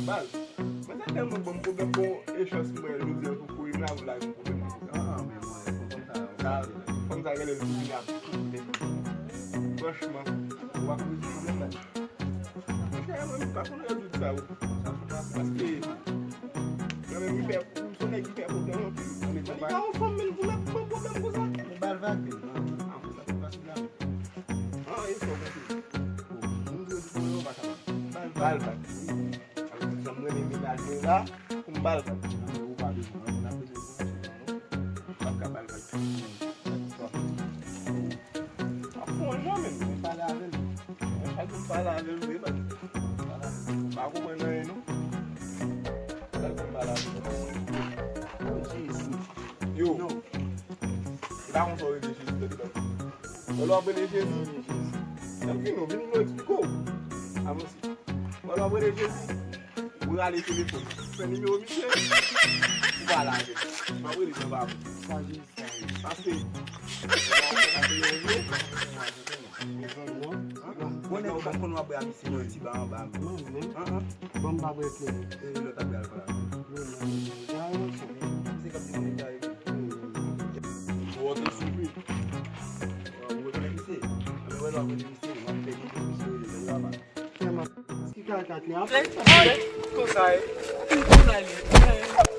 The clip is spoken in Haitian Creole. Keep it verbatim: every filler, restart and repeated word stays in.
Baz, mwen sa tèlman ban m pwoblèm, bon, e chans mwen, jodi a, pou kouri m la, pou lage m pwoblèm. Ah, men mwen, fò kòm sa, sa, fanm sa genlè l vini ap koute. Franchman, ou ap rezoud pwoblèm la. Monchè, mwen menm pa konn rezoud sa, wi. Paske, mwen menm, li fè, m se yon nèg ki fè pwoblèm anpil. Mwen li pa yon fanm, men pou l ap ban pwoblèm konsa. Li ba l vag, men. Ah, konsa, se fasil la. Ah, e fò konpli. Moun dwe di pou yo pa kapab. Ba l vag. Alò, jan m renmen menaj mwen la, pou m ba l vag. Non, men ou pa bezwen, mwen, mwen ap bezwen pou mwen, non. M p ap ka ba l vag. Ap fè yon jan, men. Mwen pale avè l. Mwen chak jou m pale avè l vre, man. Pa konprann anyen, non. Chak jou m pale avè l. Oh, Jezi. Yo. Non. E pa konsa w rele Jezi, tande, tande. Wè lè w ap rele Jezi. N ap vin, nou vin, nou eksplike w. Avanse. Wè lè w ap rele Jezi. Ou rale telefòn. Fè nimewo misye. Ou pale avè l. M ap rele nan babou. Sa Jezi. Paske, bon, nèg pa konn w ap bwè a misye nan ti ba anba. An, an. Bon, m pa bwè kleren. E lòt ap bwè alkòl la. Misye k ap di moun li ta rele. Ou te soubi. Ou rekonèt misye? Anben, wè lè w ap rele misye, w ap fè li misye rele lòt la. Ki karaktè a? Konsa e. Konsa li.